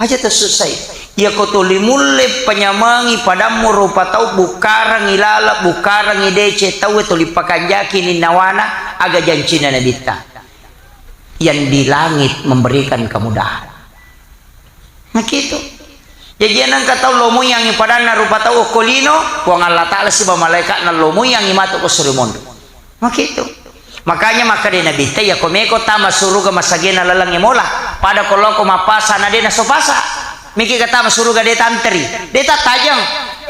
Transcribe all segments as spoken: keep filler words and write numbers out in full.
Aja tassussai. Iyako tuli mulle panyamengi padammu rupa tau, bukkarengi lala, bukkarengi dece, tauwe tuli pakanjaki ninnawana, aga jancinna Nabitta. Yang di langit memberikan kemudahan. Makitu. Jaji, nengka tau lomoiyangi padanna rupa tau okko lino, Puang Allah Ta'ala siba malaikatna lomoiyangi matu ko suri monro. Makitu. Makanya makkeda Nabitta, iyako meko tama suruga masagena lalengnge mola, pada ko loko mappasa na de naso pasa. Miki ka tama suruga de tanteri, de tattajeng.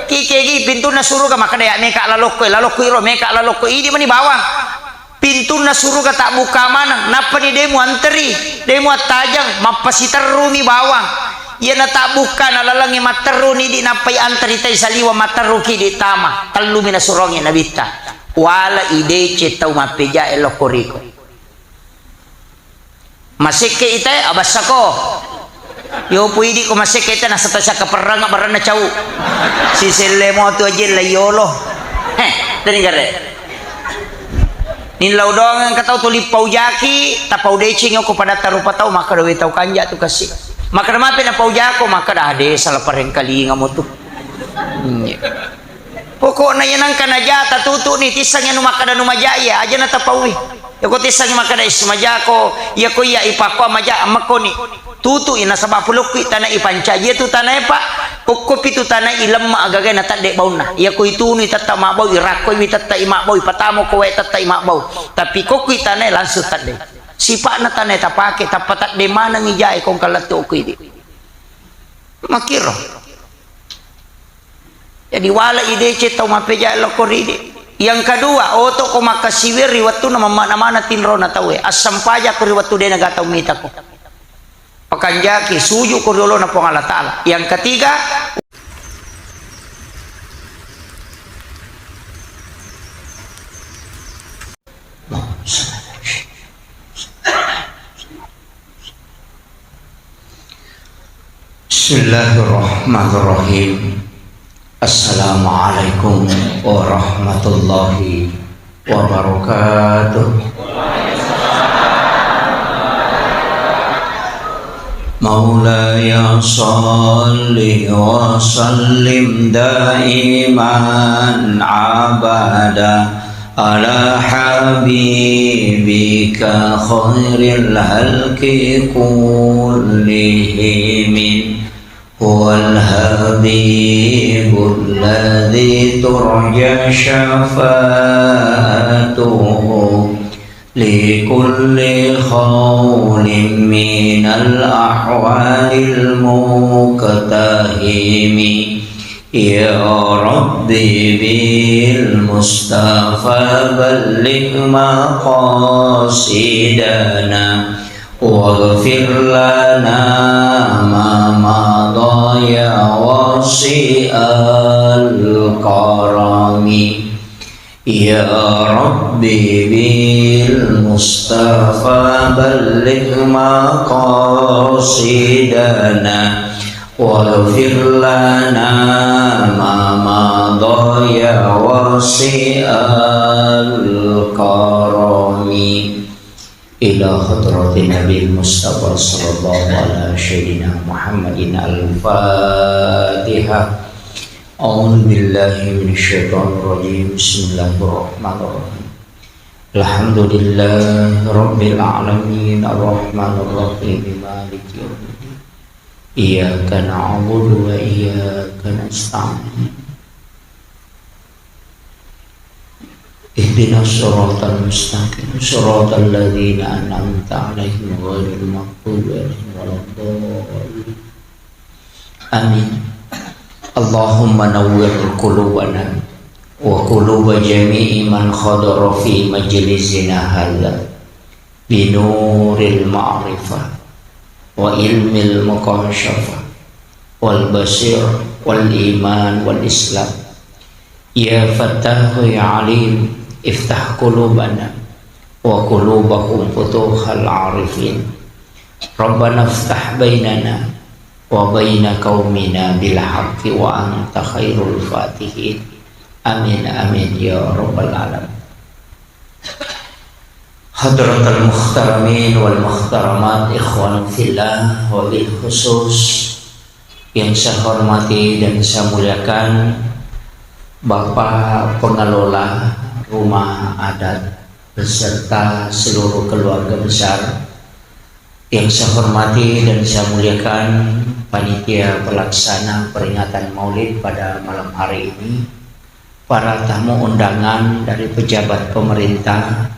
Kikegi pintunna suruga makkeda, ya meka lalokko, lalokko iro, meka lalokko, idi mani bawang. Pintunna suruga tabbukka maneng, nappani de muanteri, de muattajeng, mappasiterrumi bawang. Iyana tabbukkana lalengnge matterruni di nappai anteri tai saliweng matterruki di tama. Tellumi nasurongi Nabitta. Wala idece tau mappejae lokko riko. Masekke itae abassako. Yo puidi ko masekke ita nasata sakka perrang baranna cau. Siselle mo tu ajella yolo. Heh, tadi gare. Nillau doang engka tau tuli paujaki, tapau deceng ko pada tarupa tau, maka dowe tau kanja tu kasi. Maka mape na paujako, maka dah de salah parengkalinga mo tu. Hmm, iya. Pokokna iya nengka naja tatutu ni, tissengi anu makkeda nu maja iya, aja na tapaui. Yako tissengi makkeda is majako, yako iya ipakko maja, makkoni. Tutu i nasaba pulokku i tana ipancaji tu tanae, Pak. Kokko pitu tanae ilemma agaga na tadde baunna. Yako itunu i tetta mabbau, irakko iwi tetta i mabbau, ipatamo ko wae tetta i mabbau. Tapi kokku i tanae langsung tadde. Sipakna tanae tapake, tappa tadde maneng ijae kongka lettu okko idi. Makiro. Jadi wala ideceng tau mappeja lokko ridi. Yang kedua, oto ko makkasiwir ri wettunna mammakna maneng tinrona tauwe. Assempajako ri wettu de naga tau mitako. Pakanjaki, sujuko ri olona Puang Allah Ta'ala. Yang ketiga, Bismillahirrahmanirrahim. Assalamualaikum warahmatullahi wabarakatuh. مولاي صل وسلم دائما أبدا على حبيبك خير الخلق كلهم. هو الحبيب الذي ترجى شفاعته لكل هول من الأهوال المقتحم. يا رب بالمصطفى بلغ مقاصدنا واغفر لنا ما مضى يا واسع الكرم. يا رب بالمصطفى بلغ مقاصدنا واغفر لنا ما مضى يا واسع الكرم. إلى حضرة النبي المصطفى صلى الله على سيدنا محمد الفاتحة. أعوذ بالله من الشيطان الرجيم. بسم الله الرحمن الرحيم. الحمد لله رب العالمين. الرحمن الرحيم. مالك يوم الدين. إياك نعبد وإياك نستعين. اهدنا الصراط المستقيم، صراط الذين أنعمت عليهم غير المغضوب عليهم ولا الضالين. آمين. اللهم نور قلوبنا وقلوب جميع من حضر في مجلسنا هذا بنور المعرفة وعلم المكاشفة والبصيرة والإيمان والإسلام. يا فتاح يا عليم، افتح قلوبنا وقلوبهم فتوح العارفين. ربنا افتح بيننا وبين قومنا بالحق وأنت خير الفاتحين. آمين، آمين يا رب العالمين. حضرة المحترمين والمحترمات، إخوان في الله، وبالخصوص Yang saya hormati dan saya muliakan Bapak Pengelola Rumah Adat beserta seluruh keluarga besar. Yang saya hormati dan saya muliakan Panitia Pelaksana Peringatan Maulid pada malam hari ini, para tamu undangan dari pejabat pemerintah,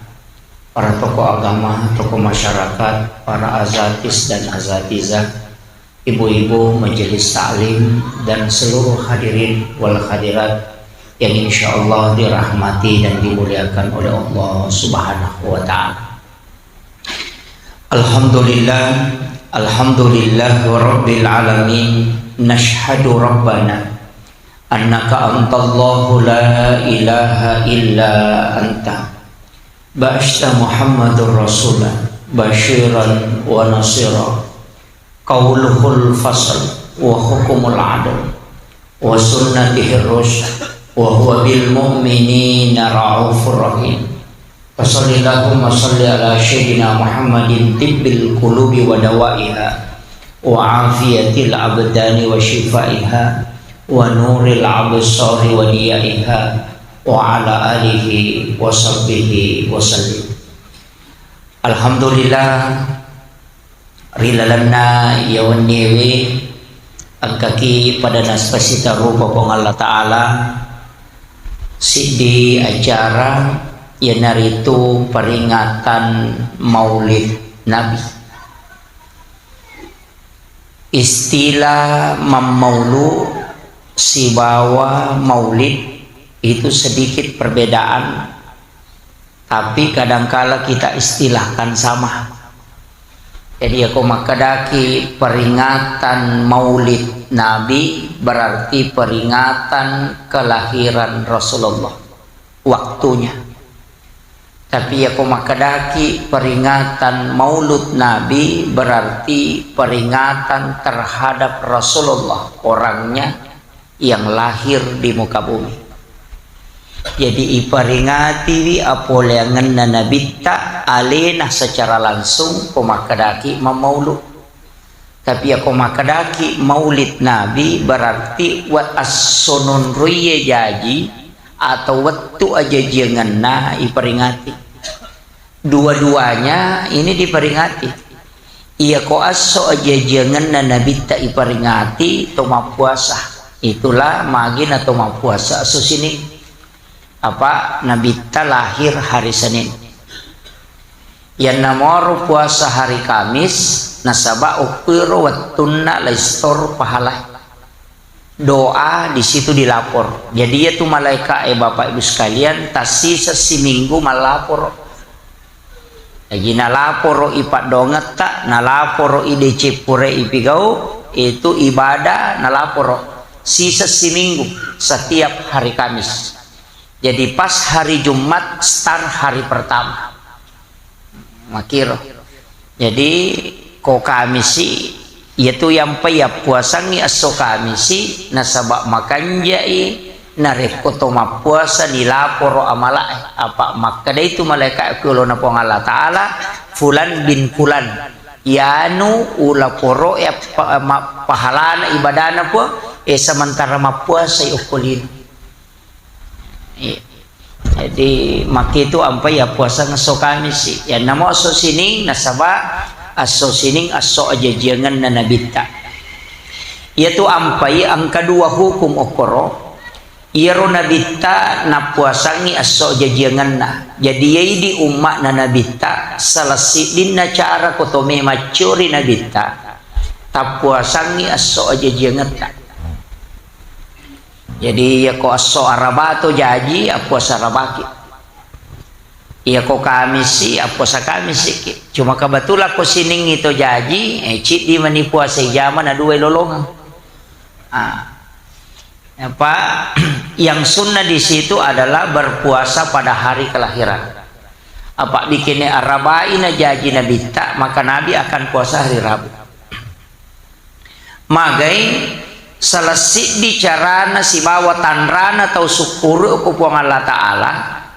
para tokoh agama, tokoh masyarakat, para azatis dan azatizah, ibu-ibu majelis taklim, dan seluruh hadirin wal hadirat yang insya Allah dirahmati dan dimuliakan oleh Allah Subhanahu wa Ta'ala. Alhamdulillah, alhamdulillah rabbil alamin. Nashhadu rabbana annaka antallahu la ilaha illa anta. Ba'asta Muhammadur Rasula basyiran wa nasira. Qauluhul fasl wa hukumul adl wa sunnatihir rusyd wa huwa bil mu'minina raufur rahim. Fasallillahumma salli ala sayyidina Muhammadin tibbil qulubi wa dawaiha wa afiyatil abdani wa shifaiha wa nuril absari wa diyaiha wa ala alihi wa sahbihi wa sallim. Alhamdulillah, ri lalenna iya wenniewe engkaki pada naspasita rupa Puang Allah Ta'ala siddi acara, iyanaritu peringatan Maulid Nabi. Istilah mammaulu sibawa maulid itu sedikit perbedaan, tapi kadangkala kita istilahkan sama. Jadi, yako makkedaki peringatan Maulid Nabi, berarti peringatan kelahiran Rasulullah, waktunya. Tapi yako makkedaki peringatan Maulud Nabi, berarti peringatan terhadap Rasulullah, orangnya yang lahir di muka bumi. Jadi, iperingatiwi apoleangenna Nabitta alena secara langsung, ko makkedaki mammaulu. Tapi yako makkedaki Maulid Nabi, berarti wa-, esso nonroie jaji atau wettu ajajiangenna iperingati. Dua-duanya ini diperingati. Iyako esso ajajiangenna Nabitta iperingati to mappuasa. Itulah magina to mappuasa esso sining. Apa Nabitta lahir hari Senin. Yanna moro puasa hari Kamis, nasaba okkuiro wettunna laistor pahala. Doa di situ dilapor. Jadi, iya tu malaika e, Bapak Ibu sekalian, tassiseng siminggu mallaporo. Jadi, nalaporo i paddongetta, nalaporo i deceng pura ipigau, itu ibadah nalaporo. Siseng siminggu setiap hari Kamis. Jadi, pas hari Jumat start hari pertama. Makiro. Jadi, ko Kamisi, iyatu yampai yappuasangngi esso Kamisi, nasaba makanjai narekko to mappuasa nilaporo amalae. Apa makkedai tu malaika ku yolona Puang Allah Ta'ala, "Fulan bin Fulan, yanu ulaporo e appa-, ma-, pahalana ibadana Puang, e sementara mappuasai okko lino." Iya. Jadi, makkitu ampai yappuasang esso Kamisi. Yannamo esso Sining, nasaba esso Sining esso ajajiangenna Nabitta. Iyatu ampai engka dua hukum okkoro, iyaro Nabitta nappuasangngi esso ajajiangenna. Jadi, iyaidi umma'na Nabitta, salah siddinna cara ko tome maccuri Nabitta, tappuasangngi esso ajajiangetta. Jadi, iyako esso Araba to jaji, appuasa Arabaki. Iyako Kamisi, appuasa Kamisiki. Cuma kebetulan ko Siningngi to jaji, eh, ciddi mani puasa ijama na dua ilolongeng. Ah. Apa, yang sunnah di situ adalah berpuasa pada hari kelahiran. Apa bikinnya Arabai na jaji Nabitta, maka Nabi akan puasa hari Rabu. Magai salah siddi carana sibawa tanrana tau sukkuru ko Puang Allah Ta'ala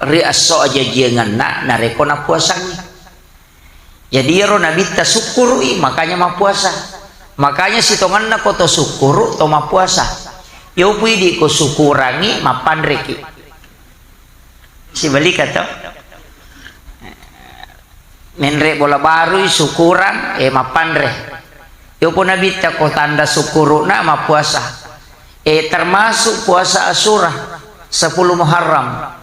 ri esso ajajiangenna narekko nappuasangngi. Jadi iyaro Nabitta sukkuru'i, makanya mappuasa. Makanya sitongenna ko to sukkuru, to mappuasa. Yopu idi ko sukurangi, mappanreki. Sibalika to? Menre bola barui, sukurang, eh, mappanre. Yopo Nabitta ko tanda sukkuruna, mappuasa. Eh, termasuk puasa Asyura, sepuluh Muharram.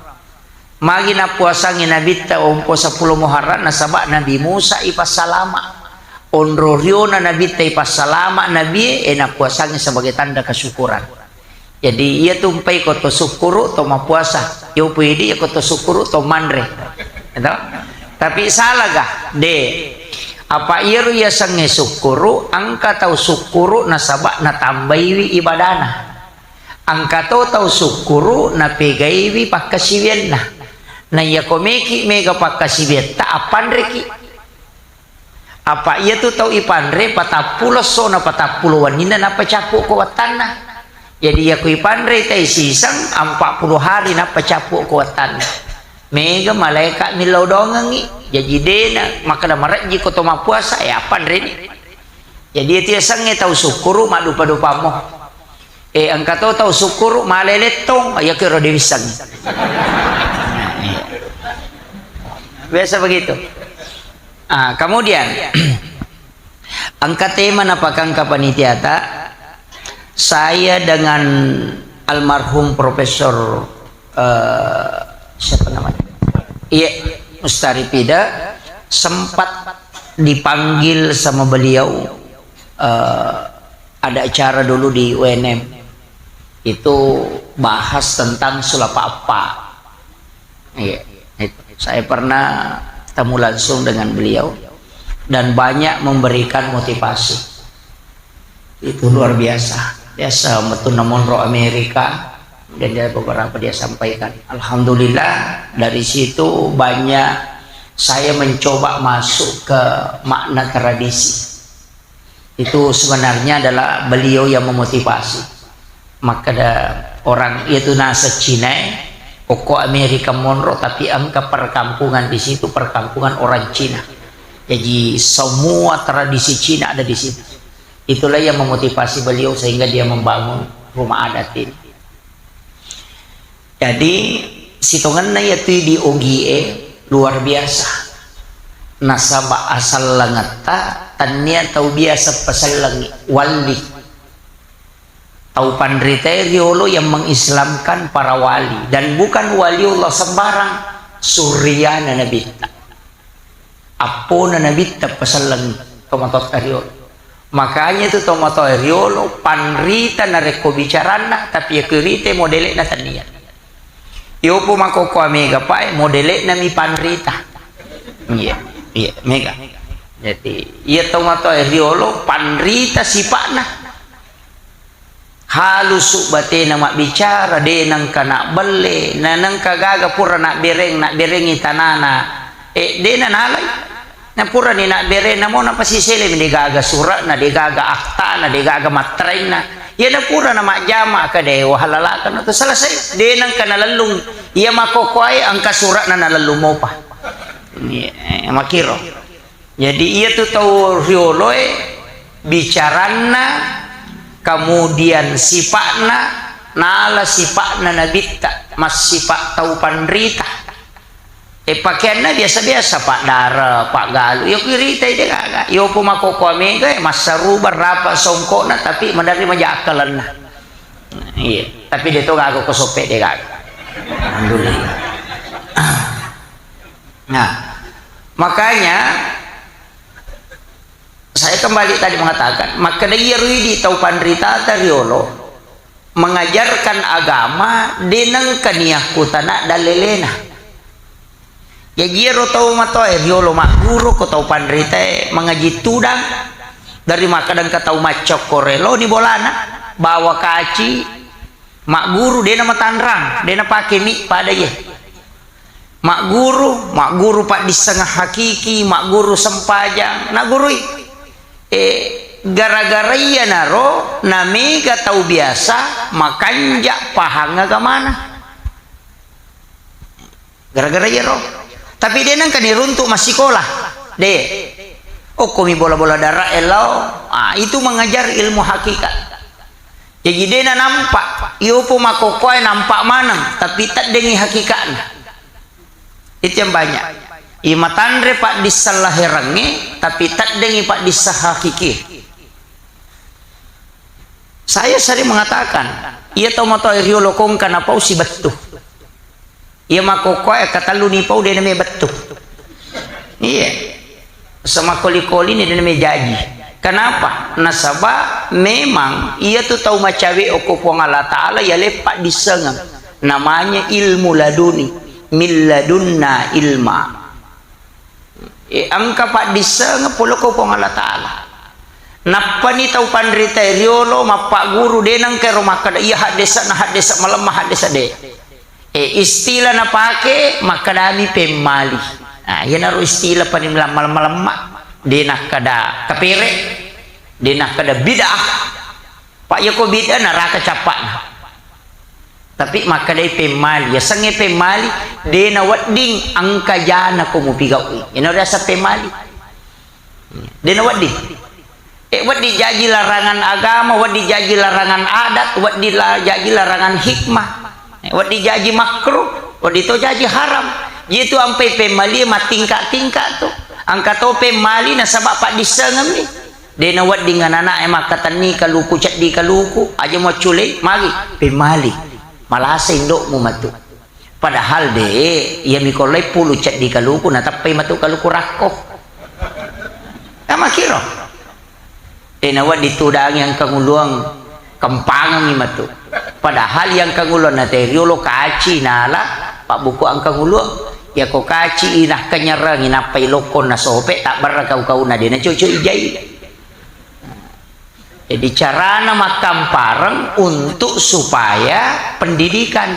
Magi nappuasangi Nabitta ompo sepuluh Muharram, nasaba Nabi Musa ipassalama. Onro riona Nabitta ipassalama Nabie, eh, nappuasangi sebagai tanda kesyukuran. Jadi, iya tumpai ko to sukkuru, to mappuasa. Yopo idi iya ko to sukkuru, to manre. Gitu? Tapi salah ga? De. Apa iyaro yasengnge sukkuru, engka tau sukkuru nasaba natambaiwi ibadana. Engka to tau sukkuru napegaiwi pakkasiwianna. Na iyako meki mega pakkasiwiatta, appanreki. Apa iyatu tau ipanre patappulo essona, patappulo wenninna, nappa cappu ko wattanna. Jadi, iyako ipanre tai siseng, empat puluh hari nappa cappu ko wattanna. Mega malaeka millau dongengngi. Jadi, dena makkeda marejji ko to mappuasa, eh, appanreni. Jadi, iyatu yasengnge tau sukkuru maddupa-dupammo. Eh, engka to tau sukkuru male lettong, iyakiro de wissengngi. Biasa begitu. Ah, kemudian, engka tema napakangka panitiata, saya dengan almarhum Profesor, eh, siapa namanya? Iya, Mustaripida sempat dipanggil sama beliau, eh, ada acara dulu di U N M. Itu bahas tentang sulapa appa. Iya, itu. Saya pernah temu langsung dengan beliau dan banyak memberikan motivasi. Itu luar biasa. Biasa metu namonro Amerika, dan dia beberapa dia sampaikan. Alhamdulillah, dari situ banyak saya mencoba masuk ke makna tradisi. Itu sebenarnya adalah beliau yang memotivasi. Makkeda orang itu nasa Cina, eh, koko Amerika monro, tapi engka perkampungan di situ, perkampungan orang Cina. Jadi semua tradisi Cina ada di situ. Itulah yang memotivasi beliau sehingga dia membangun rumah adat ini. Jadi, sitongenna iyatu di Ogie luar biasa. Nasaba asallangetta tennia tau biasa pasellengi, wali. Tau panritae riolo yang mengislamkan para wali. Dan bukan waliullah sembarang, suriyana Nabitta. Appona Nabitta pasellengi tomatoatta riolo. Makanya tu tomatoa riolo panrita narekko bicaranna, tapi iyako irita modele'na tennia. Iyopo makkokkoe mega pae modele'na mi panrita. Iya, iya, mega. Jadi, iya tomatoa riolo panrita sipa'na. Halusu batena mabbicara, de nengka nabbelle, na nengka gaga pura nabbereng, nabberengi tanana, eh, de nanalai. Na purani nabbereng, namo napasiselemi, de gaga sura'na, de gaga aktana, de gaga matterainna. Iya na pura na majjama ka de wahalalaka na tu selesai, de nengka nalellung. Iya makkokkoe engka sura'na nalellung mopa. Iya, eh, makiro. Jadi, iyatu tau rioloe, bicaranna, kemudian sipa'na, nala sipa'na Nabitta, massipa' tau panrita. E, pakeanna biasa-biasa, paddara, paggalu. Iyako iritai de gaga. Iyopo makkokkoe mega, e, massaruba rapa songkokna, tapi maderri maja akkalenna. Iya, tapi de to gaga ko soppe de gaga. Alhamdulillah. Nah, makanya saya kembali tadi mengatakan, makkeda iyaro idi tau panritata riolo mengajarkan agama, de nengka niakkutana dallelena. Jaji iyaro tau matoae riolo magguru ko tau panritae mangaji tudang, dari makkeda engka tau maccokko relo ni bolana, bawa kaci, magguru, de namatanrang, de napake mi pada iye. Magguru, magguru paddissengeng hakiki, magguru sempajang, naggurui. E, gara-gara iyanaro namega tau biasa makanja pahang agamana. Gara-gara iyaro. Tapi de nengka niruntu massikola. De. Okkomi bola-bola dara e lao. Ah, itu mengajar ilmu hakikat. Jaji dena nampak, yopo makokoe nampak maneng, tapi teddengi hakikatna. Itu yang banyak. Iya matanre paddisseng laherengnge, tapi teddengi paddisseng hakiki. Saya sering mengatakan, iya tau matoa riolo kongka napau sibettu. Iya makokoe katellu nipau dena me bettu. Iya. Sama koli-koli ni dena me jaji. Kenapa? Nasaba memang iya tu tau macawe okko Puang Allah Ta'ala iya leppa dissengeng. Namanya ilmu laduni. Min ladunna ilma. E, engka paddissengeng pole ko Puang Allah Ta'ala. Nappani tau panrita riolo mappaguru, de nengka ero makkeda, iya haddesa na haddesa malemma haddesa de. E, istilah napake makkedami pemmali. Nah, iyanaro istilah paling malemma-lemma. De nakkeda kapere, de nakkeda bid'ah. Pak, yako bid'ah naraka cappa'na. Tapi makkedai pemmali, yasengnge pemmali, de nawedding engka jana ko mupigau'i. Ino riaseng pemmali. De nawedding. E, wedding jaji larangan agama, wedding jaji larangan adat, wedding la-, jaji larangan hikmah. E, wedding jaji makruh, wedding to jaji haram. Jitu ampai pemmali mattingka-tingka tu. Engka to pemmali nasaba paddissengemmi. De nawedding anana'e makkatenni kaluku ceddi kaluku, aja muacculei, magi, pemmali. Malasa indo'mu matu. Padahal de, iya mikollai pulu ceddi kaluku, nateppai matu kaluku rakko. Namakiro. De nawedding tudangi engka nguluang, kempangengi matu. Padahal iya engka nguluang na te riolo kaci nala, pabbuku engka nguluang. Yako kaci inakkenyerengi nappai lokko nasope, tabberra kau-kauna de nacoco ijai. Jadi, carana makkampareng untuk supaya pendidikan.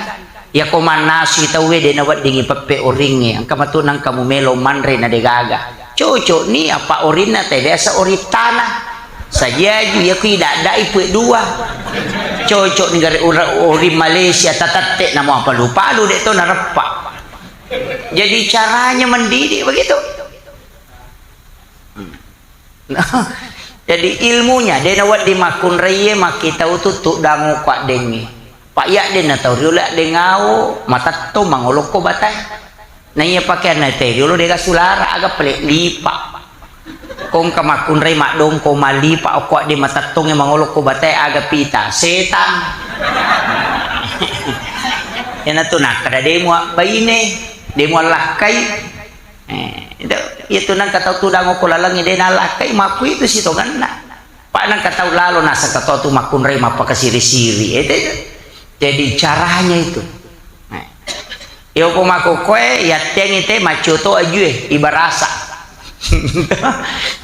Yako mannasui tauwe de naweddingi peppe oringnge, engka matu nangka mumelo manre na degaga. Cocokni apa orinna te biasa oring tanah. Sajiaju yako idadai pue dua. Cocokni gare ura-, oring Malaysia tatette namo palu-palu de to nareppa. Jadi caranya mendidik begitu. Jadi ilmunya, de nawedding makkunraie makkitau tu tuddango kuaddengnge. Pak, iya de natau riolo addengngao, matetto mangolokko batae. Na iya pakeanna te riolo dega sulara, aga pale lipa. Kongka makkunrai maddongko malipa okko adde matettongnge mangolokko batae aga pita, setang. Iyanatu nakkeda de mua baine, de mua lakkai. Eh, itu, itu nengka tau tudang okko lalengnge de nalakkai, makku itu sitongenna. Pak nengka tau lalo naseng katoa tu makkunrai mappakasiri-siri. Itu, itu. Jadi caranya itu. Eh. Iyo ko makokkoe, yattengi te maccoto ajue, ibarasa.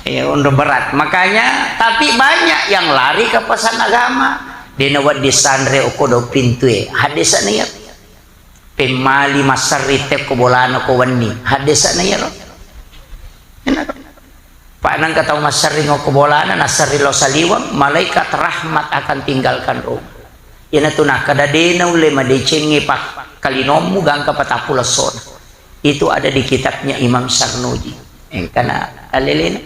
Ya, udah berat. Makanya, tapi banyak yang lari ke pesan agama. De nawedding sanre okko do pintue. Hadesana ya. Pemmali masserri tekko bolana ko wenni. Haddesa'na iyaro. Enaro. Pak nengka tau masserri ngokko bolana, nasserri lao saliweng, malaikat rahmat akan tinggalkan rumah. Iyanatu nakkeda de naulle madecengngi pakkalinommu gangka patappulo essona. Itu ada di kitabnya Imam Sarnuji. Engkana alelena.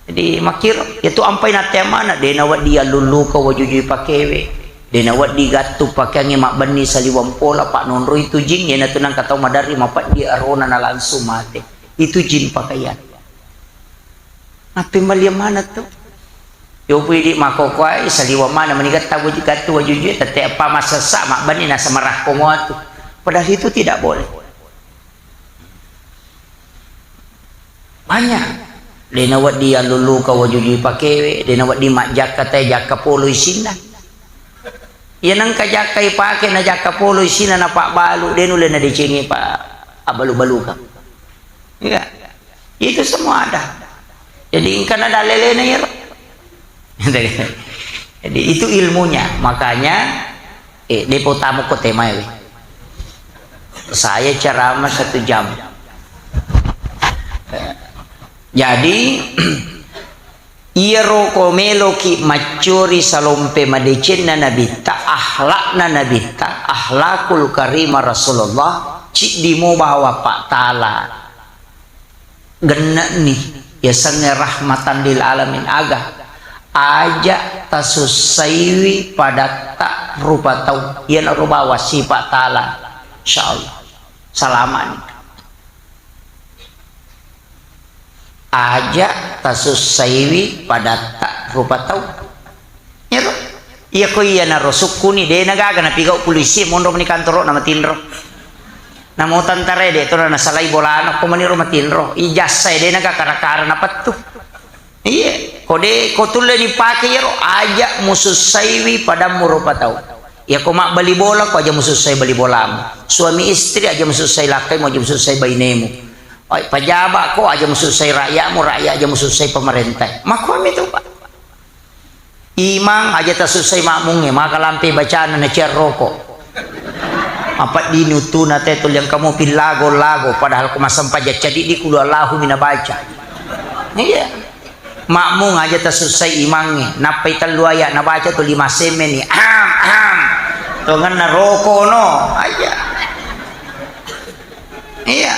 Jadi makkiro, itu ampai natte mana, de nawedding allulluka wajujui pakewe, de nawedding gattu pakeangnge mabbenni saliweng pola, pak nonroi tu jing, iyanatu nengka tau maderri mapeddi arona na langsung mate. Itu jin pakaian. Nappembalian mana tu? Yopu idi makokoai saliweng mana meni gatta waju-, gattu wajujui, tette apa masessa mabbenni nasamarakko moatu. Padahal itu tidak boleh. Banyak. De nawedding allulluka wajujui pakewe, de nawedding majjakka tae jakka polo isinna. Iya nengka jakka ipake na jakka polo isinna na pabbalu, de nulle nadecengi pa abbalu-balukang. Iya. Itu semua ada. Jadi engka na dalelena iyaro. Jadi itu ilmunya. Makanya, eh, depo tamu ko temae we. Saya ceramah satu jam. Jadi, iyaro ko meloki maccori salompe madecenna Nabitta, akhlakna Nabitta, akhlakul karimah Rasulullah, ciddi mo bawa Pak Tala. Genne'ni, Yasengnge rahmatan lil alamin aga? Aja tasussaiwi padatta rupa tau. Iyanaro bawang sipa talang. Insyaallah. Salamani. Aja tasussaiwi padatta rupa tau. Iyaro. Iyako iyanaro sukkuni, de nagaga napigau polisi, monro mani kantoro na matinro. Namo tentara de to nasalai bolana, ko maniro matinro. Ijazah de naga kara-kara napettu. Iya, ko de ko tulle dipake iyaro, aja musussaiwi padammu rupa tau. Iyako mabbali bola, ko aja musussai bali bolamu. Suami istri aja musussai lakkaimu, aja musussai bainemu. Oi, pajaba ko aja musussai rakyatmu, rakyat aja musussai pemerintah. Makomi tu, Pak. Imang aja tasussai makmungnge, maka lampe bacana na ciarroko. Apa dinutuna te tuliang kamu pillago-lago, padahal ko massempajang cadidi kulu Allahu mina baca. Iya. Makmung aja tasussai imangnge, nappai tellu ayat nabaca tu lima semmeni. Am, am. Tongenna roko no, aja. Iya.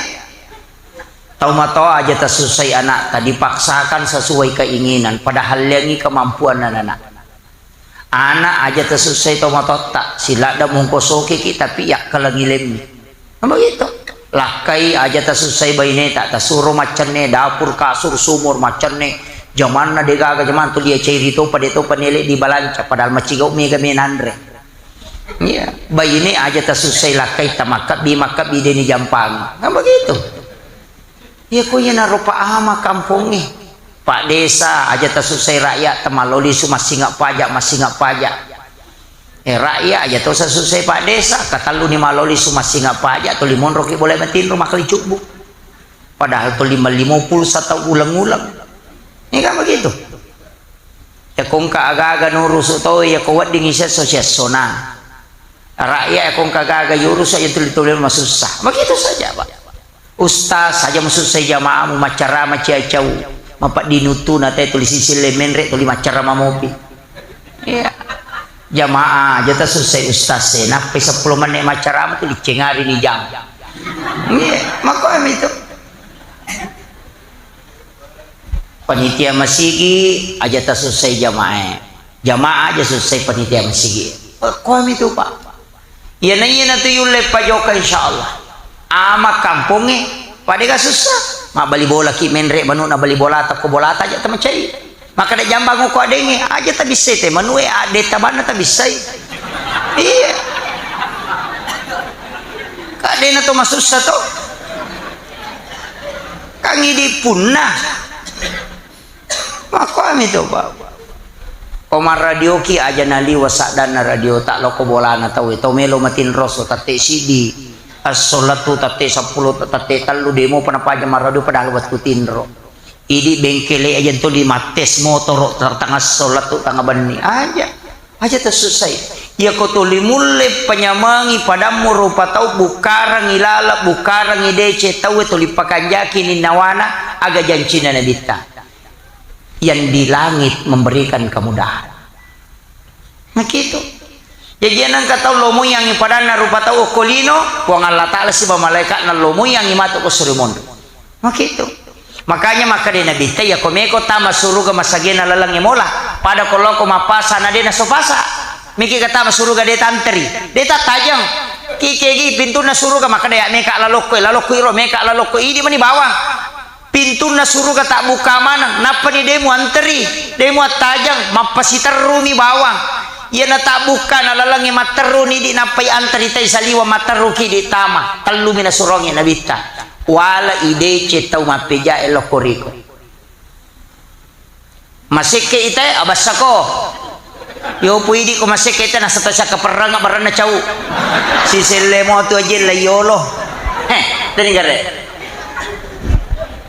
Tau matoa aja tasussai anakta, dipaksakan sesuai keinginan, padahal lengi kemampuan anak. Anak aja tasussai tau matotta, siladda mungko sokiki tapi yakkalengi lemmi. Nah, begitu. Lakkai aja tasussai baineta, tasuro maccenne, dapur, kasur, sumur, maccenne, jamanna degaga, jaman tu lia cairi topa, de topa nele di balanca, padahal macigau mega menanre. Iya, baine aja tasussai lakkai tamakkabbi, makkabbi deni jampang. Nah, begitu. Iya, ko iyanaro Pak Ama kampongnge. Pak Desa aja tasussai rakyat, tamaloli su massinga pajak, massinga pajak. Eh, rakyat aja to sasussai Pak Desa, katalluni maloli su massinga pajak, tuli monroki boleh matinro makkali cubbu. Padahal tuli malimo pulsa tau uleng-uleng. Ini kan begitu. Yakongka aga-aga nurusu to, yako wedding isi esso-, siessona. Rakyat yakongka aga-aga yurusu, ya tuli-tuli masussa. Begitu saja, Pak. Ustaz, aja musussai jamaamu, maccarama ciacau, mapaddinutuna te tuli sisille menre, tuli maccarama mopi. Iya. Jamaah aja tasussai ustaz e, nappai seppulo menit maccarama tuli cengari ni jam. Iya, makomi tu. Panitia masigi aja tasussai jamaah e. Jamaah aja sussai panitia masigi. Makomi tu, Pak. Iyana, iyana tu yulle pajoka, insyaallah. Ama kampongnge, padega sussa. Mabbali bolaki menre manu'na bali bolata, ko bolata aja tamacai. Makkada jambang ko adengnge, aja tabissai te manu'e, adde tabanna tabissai. Iya. Kadena to masussa to. Kang idi punna. Makkuami to, Pak. Ko marradioki aja naliwa saddanna radio, ta lokko bolana tauwe, to melo matinroso, tette siddi esso lettu, tette seppulo, tette tellu, demopa napaja marradio padahal wettu tinro. Idi bengkele aja tuli mattes motoro, tangasso lettu, tangabenni. Aja. Aja tasussai. Iyako tuli mulle panyamengi padammu rupa tau, bukkarengi lala, bukkarengi dece, tauwe tuli pakanjaki ninnawana, aga jancina Nabitta. Yang di langit memberikan kemudahan. Nah, gitu. Jaji, engka tau lo muyangi padanna rupa tau okko lino, Puang Allah Ta'ala siba malaikatna lo muyangi matu ko suri monro. Nah, gitu. Makanya makkeda Nabitta, iya ko meko tama suruga masagena lalengnge mola, pada ko loko mappasa na de naso pasa. Miki ka tama suruga de tanteri, de tattajeng. Kikegi pintunna suruga makkeda ya meka lalokko, lalokko iro meka lalokko idi mani bawang. Pintunna suruga tabbukka maneng, nappani de muanteri, de muattajeng, mappasiterrumi bawang. Iyana tabbukka na lalengnge matterruni di nappai anteri tai saliweng matterruki di tama. Tellumi nasurongi Nabitta. Wala idece tau mappejae lokko riko. Masekke itae abassako. Yo pui idi ko masekke itae nasata sakka perrang baranna cau. Siselle mo tu aje la yolo. Heh, teni gare.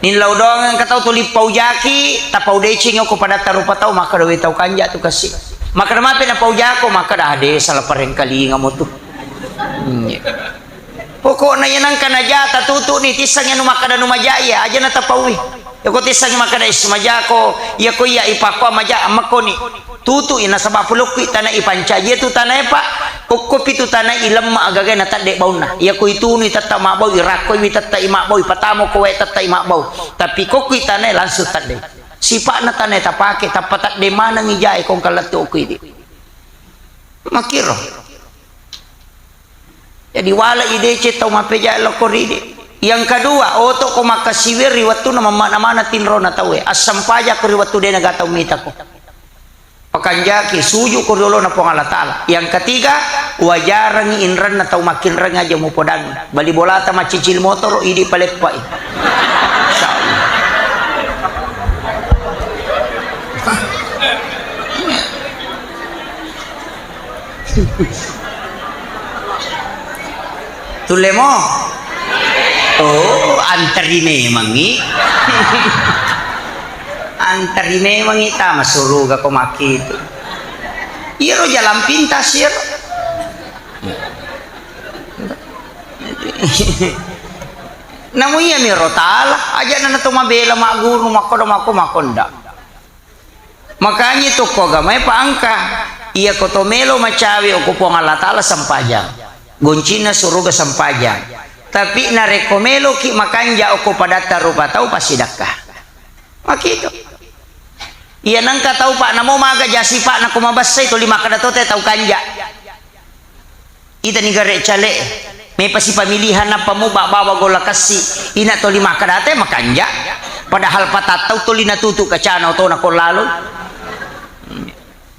Nillau doang engka tau tuli paujaki, tapau deceng ko padatta rupa tau, makkeda we tau kanja tu kasi. Makkeda mape na paujako, makkeda ade salah parengkalinga mo tu. Hmm, iya. Pokokna iya nengka naja tatutu'ni, tissengi anu makkeda nu maja iya, aja natapaui. Yako tissengi makkeda is majako, yako iya ipakko maja, makkoni. Tutu'i nasaba pulukku tana ipancaji tu tana epa. Okko pitu tanae ilemma agaga natadde baunna. Iyako itunui tetta mabbau, irakkoiwi tetta imabbau, ipatamo ko wae tetta imabbau. Tapi kokko itanae langsung tadde. Sipa'na tanae tapake, tappa tadde manengngi jae kongka lettu okko idi. Makkiro. Jadi wala ideceng tau mappeja lokko ridi. Yang kedua, oto ko makkasiwiang ri wettunna mammana-mana tinrona tauwe. Assampajako ri wettu de naga tau mitako. Pakanjaki, suju ko ri olona Puang Allah Ta'ala. Yang ketiga, wajarangi inranna tau makkinreng aja mupodangi. Bali bolata maccicil motoro, idi paleppai. Insya Allah. Tullemo? Oh, anteri memangngi. Anteri memangngi tama suruga ko makkitu. Iyaro jalan pintas iyaro. Namu iyami ro tala, aja nana to mabela magguru makkoda makko makonda. Makanya tokko agamae pa engka, iyako to melo macawe okko Puang Allah Ta'ala sempajang. Goncinna suruga sempajang. Tapi narekko meloki makanja okko padatta rupa tau, passidakka. Makitu. Iya nengka tau pa namo maga jasi pa nako mabessai tuli makkeda to te tau kanja. Itani gare cale, mepasi pamilihan nappa muba bawa golla kassi, ina toli makkeda te makanja, padahal patattau toli natutu kacana otona ko lalo.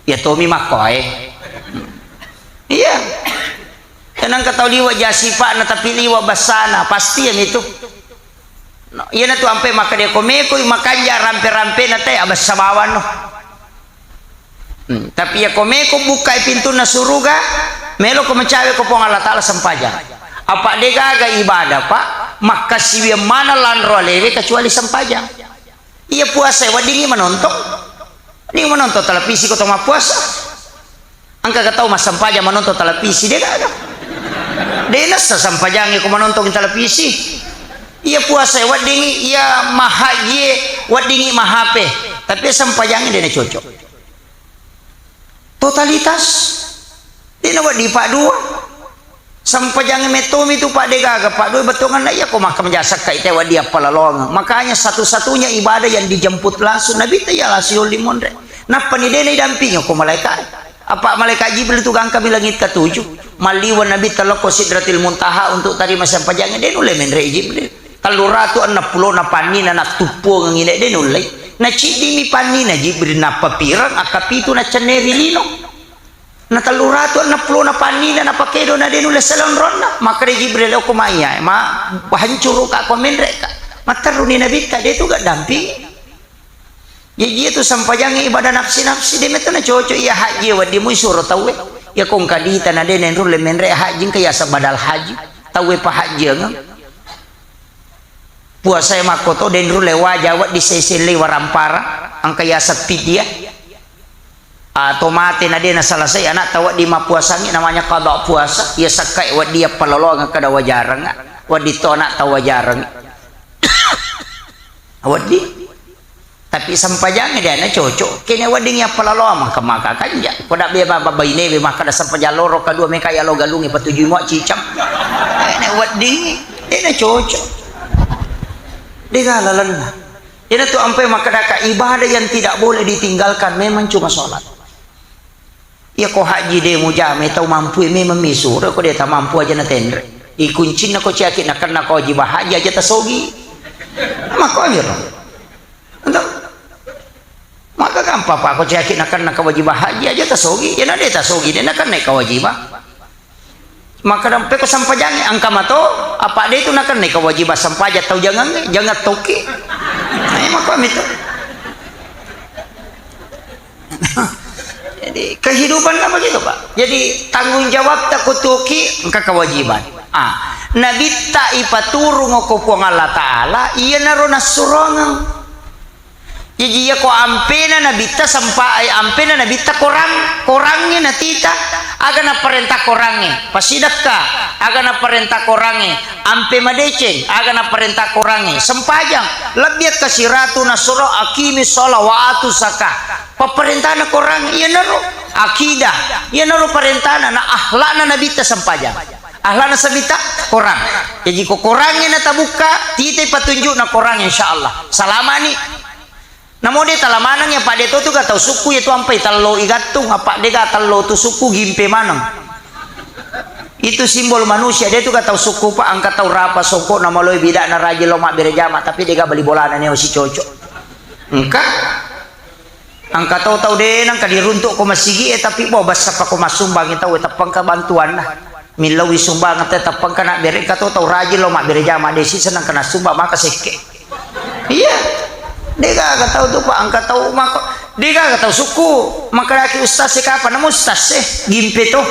Iya tomi makkoe. Iya. Tenang ka tau liwa jasi pa na tapi liwa bassana, pasti ya mitu. No, iyanatu ampe makkeda ko meko makanja rampe-rampena te abessa bawang no. Hmm, tapi iya ko meko bukkai pintunna suruga, melo ko mencawe ko Puang Allah Ta'ala sempajang. Apa degaga ibadah, Pak, makkasiwiang mana lanro alewe kecuali sempajang. Iya puasa weddingi manontong. Weddingi manontong televisi ko to mappuasa. Engka ga tau massempajang manontong televisi, de gaga. De nassa sempajangnge ko manontong televisi. Iya puasa weddingi, iya mahajie weddingi mahape. Tapi sempajangnge de nacocok. Totalitas. De nawedding paddua. Sempajangnge mettomi tu padde gaga paddua bettuanna iya ko makka menjasakka ite wedding appalaloangeng. Makanya satu-satunya ibadah yang dijemput langsung Nabi ta iya langsung yolli monre. Nappani de naidampingi ko malaikat. Apa malaikat Jibril tu gangkami langit ketujuh. Malliwa Nabi ta lokko Sidratil Muntaha untuk tarima sempajangnge, de nulle menre Jibril. Tellu ratu enneng pulona pannina nattuppuangengi de, de nullei. Naciddimi pannina Jibril nappa pireng, akka pitu naccenneri lino. Na tellu ratu enneng pulona pannina napakedo na de nulle selonronna. Makkeda Jibril, "Okko maiya, ma hancuru ka ko menre ka." Matterruni Nabitta, de tu gaddampingi. Jaji iya tu sempajangnge ibadah nafsi-nafsi, de metto nacocok iya haji wedding mui suro tauwe. Iya ko engka dita na de nenrulle menre haji engka yaseng badal haji. Tauwe pahajjiangeng. Puasae makkoto de nrulle waja wedding sesellei warampara, engka yaseng pidia. Atau mate na de naselesai anakta wedding mappuasangi namanya qada puasa, iya sekkae wedding appaloloangeng kada wajarengnga, wedding to anakta wajarengngi. Wedding. Tapi sempajangnge de nacocok. Kene wedding appalaloang maka maka kanja. Ko da beba babainewe makkeda sempajang loro kadua meka yalo galungnge patujui mua cicang. Kene wedding de nacocok. Dega lalenna. Iyanatu ampai makkedaka ibadah yang tidak boleh ditinggalkan memang cuma sholat. Iya ko haji de mujama tau mampu memang misura ko de tamampu aja na tenre. Ikuncinna ko ciaki nakenna ko wajib haji aja tasogi. Mako amiro. Entah. Maka gampang pa ko ciaki nakenna ko wajib haji aja tasogi. Ya na de tasogi de nakenna ko wajib. Maka dampe ko sempajangnge engka mato, apa de tu nakenna ko wajib sempajang tau jangangnge, jangan toki. Nah, mako mitu. Jadi kehidupan kan begitu, Pak. Jadi tanggung jawab ta kutuki engka kewajiban. Ah, nabitta ipaturung ko Puang Allah Ta'ala, iyanaro nassurongeng. Jadi iya ko ampena nabitta sempa, eh, ampena nabitta korang, korangnge natita, aga naparenta korangnge, pasidakka, aga naparenta korangnge, ampe madeceng, aga naparenta korangnge, sempajang, lebbi akka siratu nasuro akimi sholat wa atu zakah. Papparentana korang iyanaro, Akidah, iyanaro parentana, na akhlakna Nabitta sempajang. Akhlakna Nabitta Korang. Jaji ko Korangnge natabukka, titai patunjukna Korang, insya Allah salamani. Namo de tala maneng ya, apa de to tu ga tau sukku ya tu ampai tello igattung, apa de ga tello tu sukku gimpe maneng. Itu simbol manusia, de tu ga tau sukku, Pak, engka tau rapa songko na maloi bidakna rajin lao mabbere jama, tapi de ga bali bolana neo si cocok. Engka. Engka tau-tau de nengka diruntuk ko masigi e, tapi bo bassa pa ko massumbang tau e, teppengka bantuanna. Millau sumbangan te teppengka na bere, engka tau-tau rajin lao mabbere jama, de si seneng kena sumbang maka sekke. Iya. De gaga tau tu, Pak, engka tau mako. De gaga tau sukku. Maka daki ustaz e, kapan namo ustaz e? Gimpe to.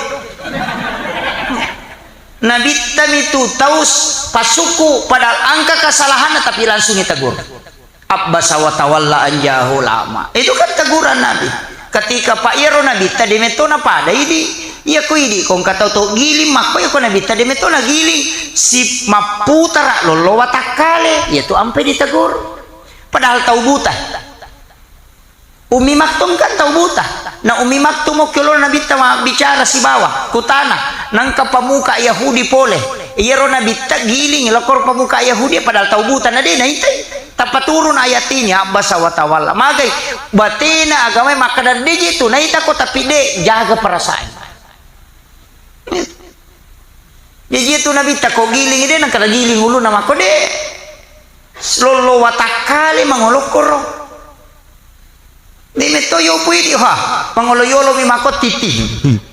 Nabitta mitu tau s-, pasukku, padahal engka kesalahanna tapi langsung ditegur. Abbasa wa tawalla an ja'ahul a'ma. Itu kan teguran Nabi. Ketika Pak iyaro Nabitta de metto na pada idi, iya ko idi ko engka tau to giling makko, iya ko Nabitta de metto na giling, si mapputara lollo watakkale, iya tu ampe ditegur. Padahal tau buta. Ummi Maktum kan tau buta. Na Ummi Maktum okki olo Nabitta mabbicara sibawa, kutana, nengka pemuka Yahudi pole. Iyaro Nabitta giling lokor pemuka Yahudi padahal tau buta, na de naitai. Tappa turun ayat ini, abbasa wa tawalla. Magai batena agamae makkeda de je tu naita ko, tapi de jaga perasaan. Jaji tu Nabitta ko giling de nengka giling uluna makko de. Lollo watakkale mangolokkoro. De metto yopo idi, ha, mangolo yolo mi makko titi.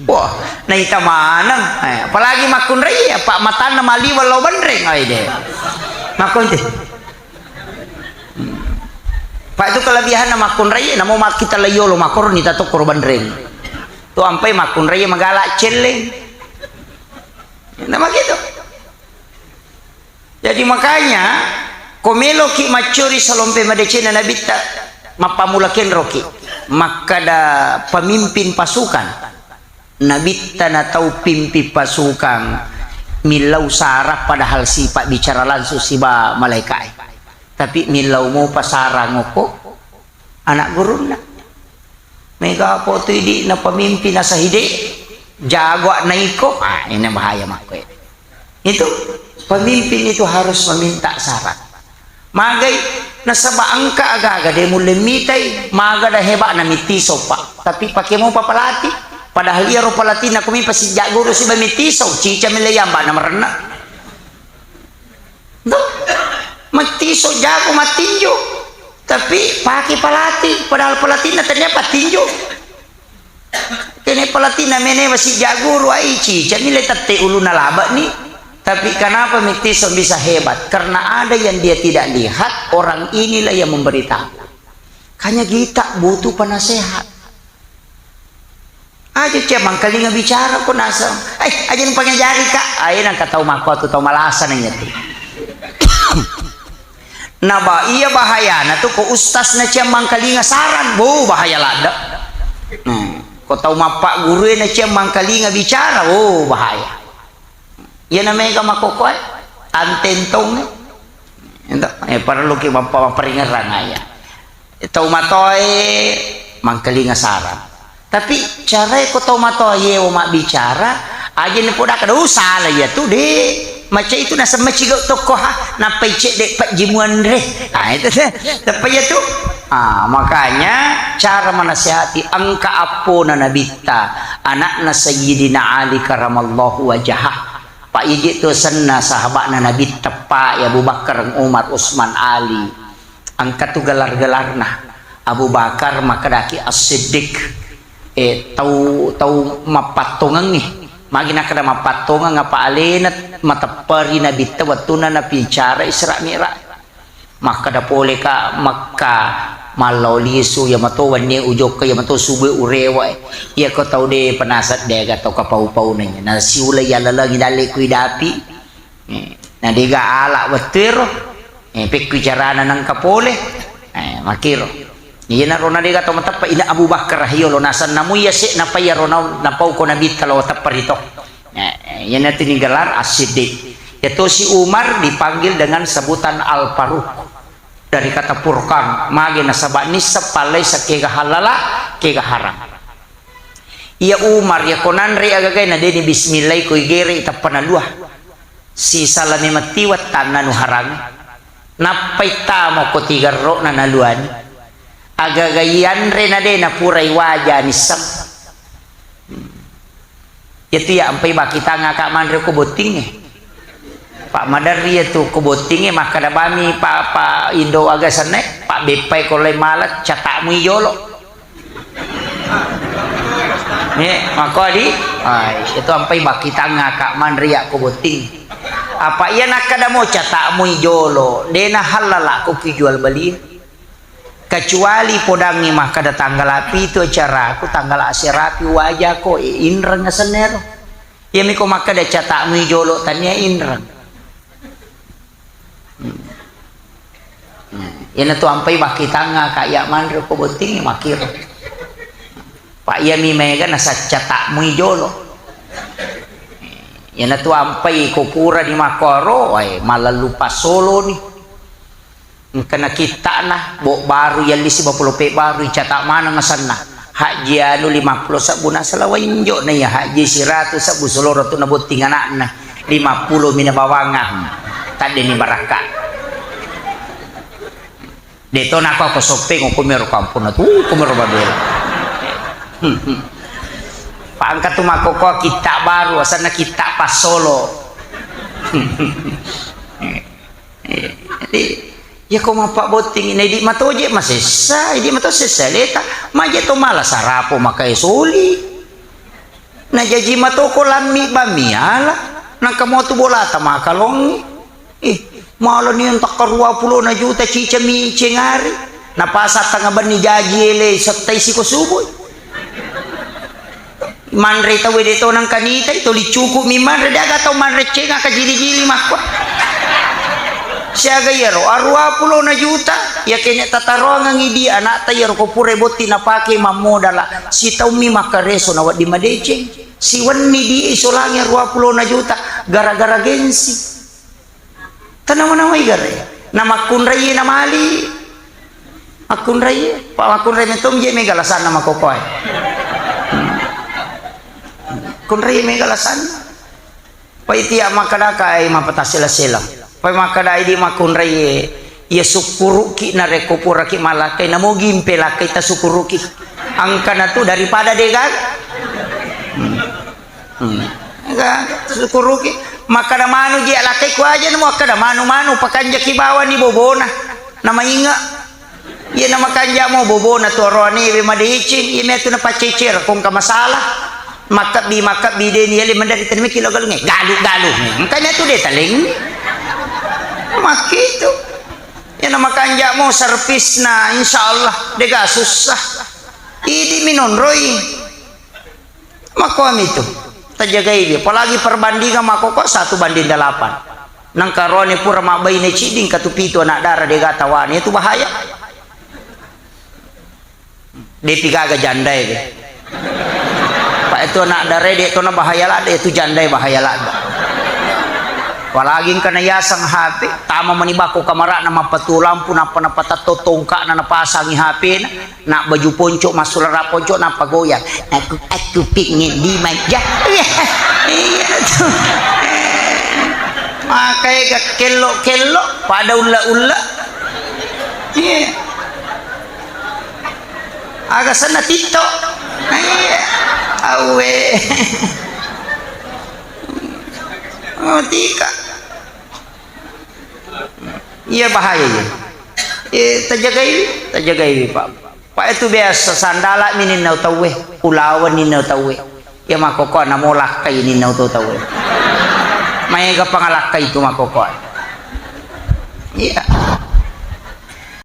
Wah, naita maneng. Eh, apalagi makkunrai, apa matanna maliweng lao banreng, ai de. Makkonti. Pak, itu kelebihanna makkunrai, namo makkita lai yolo makkoro nita tokkoro banreng. Tu ampai makkunrai magala celleng. Nama gitu. Jadi makanya, ko meloki maccori salompe madecena Nabitta, mappamula kenroki. Makkada pemimpin pasukan, Nabitta na tau pimpin pasukan, millau sarang padahal sipa bicara langsung siba malaikae. Tapi millau mopa sarang okko anak gurunna. Mega po tu idi'na pemimpin asahide, jago na iko. Ah, ini bahaya makko. Itu pemimpin itu harus meminta saran. Magai nasaba engka aga-aga de mulle mitai, maga da heba'na mitiso, Pak. Tapi pake mopa palati. Padahal iyaro palatina kumi pasijja guru siba mitiso, cica mille yamba na marenna. Tuh, mattiso jago mattinju, tapi pake palati, padahal palatinna tania pattinju. Kene palatinna mene masih jago ruai cica ni le tette uluna labak ni. Tapi kenapa Mittiso bisa hebat? Karena ada yang dia tidak lihat, orang inilah yang memberitahu. Kanya kita butuh penasehat. Aja cia mangkalinga bicara ko naseng. Eh, aja pangajari ka. Aye nangka tau makko tu tau malasa nanya tu. Naba iya bahayana tu ko ustaz na cia mangkalinga saran. Bo bahaya ladda. Hmm. Ko tau mappa guru na cia mangkalinga bicara. Oh bahaya. Iyana mega makkokkoe, antentong e. Ento, eh, parelluki mappa-, mapperingerang aya. Tau matoae mangkalinga saran. Tapi carae ko tau matoa yewo mabbicara, aja ni podaka, "Duh, sala iya tu, Dek." Macam itu naseng maciga tokko ha, nappai cedde pajji muanre. Nah, itu teppa iya tu. Ah, makanya cara menasihati engka appona Nabitta. Anakna Sayyidina Ali karamallahu wajhah. Pa iji tu senna sahabakna Nabi teppa ya Abu Bakar, Umar, Utsman, Ali. Engka tu gelar-gelarna. Abu Bakar makkedaki As-Siddiq. Eh, tau, tau mappattongengngi. Magi nakkeda mappattongeng apa alena matepperi Nabitta wettunna nabicara Isra Mi'raj. Makkeda poleka Mekka, mallao lisu, iya mato wennie ujokka, iya mato subue urewa. Iya ko tau de penasat dega tau kapau-pauna iya. Nasiulai yalalengi dalle kui dapi. Eh, na dega ala wettuero. Eh, pekkui carana nengka pole. Eh, makiro. Iyanaro na dega tau mateppa ina Abu Bakar yolo nasenna mu iya se napa iyaro na, napau ko Nabitta lao teppa rito. Eh, iyanatu ni gelar As-Siddiq. Yatosi Umar dipanggil dengan sebutan Al-Faruq. Dari kata Furqan, magi nasaba nisseng pallai sakega halala, kega haram. Iya Umar, iya ko nanre agagai na deni bismillah ko igere tappa nalua. Sisala memettiwa tanna nuharang. Nappai tamo ko tigerro na naluani. Agagai anre na de napurai waja nisseng. Iyatu iya ampai bakitanga ka manre ko bottingnge. Pak maderri iyatu ko bottingnge makkada bami pa, pa indo aga senne, pak beppai ko lai malat, catakmu ijolo. Eh, mako di? Ai, itu ampai bakitanga ka manre iya ko botting. Apa iya nakkada mo catakmu ijolo, dena halala ko ki jual beli. Kecuali podangngi makkada tanggala pitu acaraku, tanggala aserapi wajako, e, inreng asennero. Iyami ko makkada catakmu ijolo tania inreng. Hmm. Nah, iyanatu ampai bakkitangnga ka iya manre ko botting makkiro. Pak iyami maega nasacca takmu ijolo. Iyanatu ampai ko pura di makkoro, wae, malallu passoloni. Engkana kitta'na, bo baru yalli sibawa polope baru, icata maneng asenna. Hajji anu lima pulo sebbu nasala wainjo na iya hajji siratu sebbu soloro tu nabotting anakna. Lima pulo mina bawangah. Tadde ni barakka. De to nako ko soppeng ko mero kampung tu ko mero babel. Pangkat tu makkoko kitta baru asenna kitta passolo. Eh, jadi, iya ko mappabotting, na idi matoje masessa, idi mato sessa leta, maje to mala sarapo makae soli. Na jaji matoko lammi bamiala, nangka motu bolata makalongi. Ih, mala ni entak ka dua pulo na juta cica mi cengari. Napasa tanga benni jaji ele settai siko subui. Manre tau de to nangka nitai, toli cukup mi manre, de aga tau manre cenga ka jili-jili makko. Siaga iyaro, arua pulo na juta, iya kene tataroangengi di anakta iyaro ko pura botti napake mammodala, sitaummi makkareso na wedding madeceng, siwenni di isolangi arua pulo na juta, gara-gara gengsi. Tanawa-nawai gare. Na makkunrai na mali. Makkunrai, pa makkunrai metom je mega lasanna makokoe. Kunrai mega lasanna. Pai tia makkadaka ai mapatassela-sela. Pai makkadai di makkunrai, iya sukkuruki narekko puraki malakkai, namogi mpelakkai tasukkuruki. Angkana tu daripada degaga. Hmm. Hmm. Ga, sukuruki. Makkada manu ji alakkai kuaja namo akkada manu-manu pakanjaki bawani bobona. Namainga. Iya namakanjamo bobona tu aroanewe madeceng. Iya metu napaccecera kongka masalah. Makkabbi, makkabbi deni yale mandari tanimaki lo galunge. Galu, galu. Engka metu de taleng. Makkitu. Iya namakanjamo servisna insyaallah dega susah. Idi minonroi. Makkuami tu, tajagaiwi, apalagi perbandingan makkokko satu banding delapan. Nangka rone pura mabbaine cidding katu pitu anak dara dega tawane, itu bahaya. Depi gaga jandae de. Pak itu anak dara de tona bahaya ladde, itu jandae bahaya ladde. Apalagi engkana yaseng H P, tama mani bako kamarana mappatu lampu nappa napatatto tongkana napasangi H P-na. Nak baju ponco, massulara ponco, nappa goyang. Aku, aku pingin dimanja. Iya, iya tu. Makai ga kello-kello, pada ulla-ulla. Iya. Aga senna titto. Iya. Awe. Oh, tika. Iya, bahaya iya. Eh, tajagaiwi, tajagaiwi, Pak. Pak, itu biasa sandala mi ninnau tauwe, ulawen ninnau tauwe. Iya, makkokko namo lakkai ninnau to tauwe. Maega pangalakkai itu makkokko. Iya.